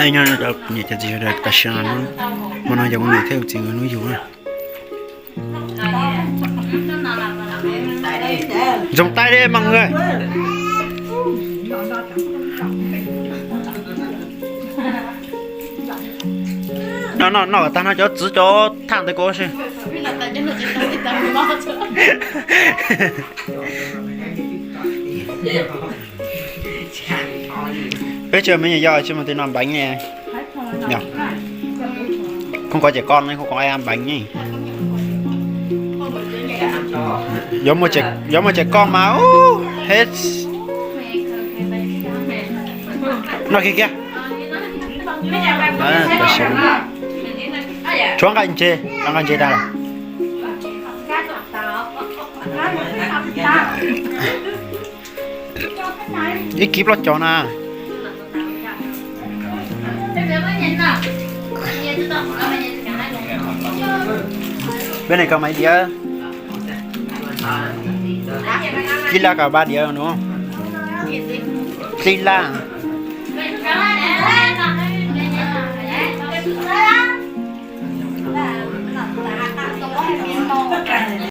Nyob zoo cov niam cov txiv sawv daws, tam sim no hmo no yog kuv niam thiab kuv txiv nkawd hnub yug na. Zoo taij li mas nkawd. Noj noj noj tag no cov txwv cov thaj ntawd ko si. Peb tsis ua me nyuam yaus tsis muaj tus no npeev ne. Yog, khoob kov ces koj ne, khoob kov npeev ne. Yuav muaj ces koj mas ub, he. Noj kiag kiag. Tshuav nqaij ntse, tshuav nqaij ntse tag lawm. Ib kib plaub caug na. Peb ne koj mas ib diav. Ib lab koj ba diav no. Ib lab.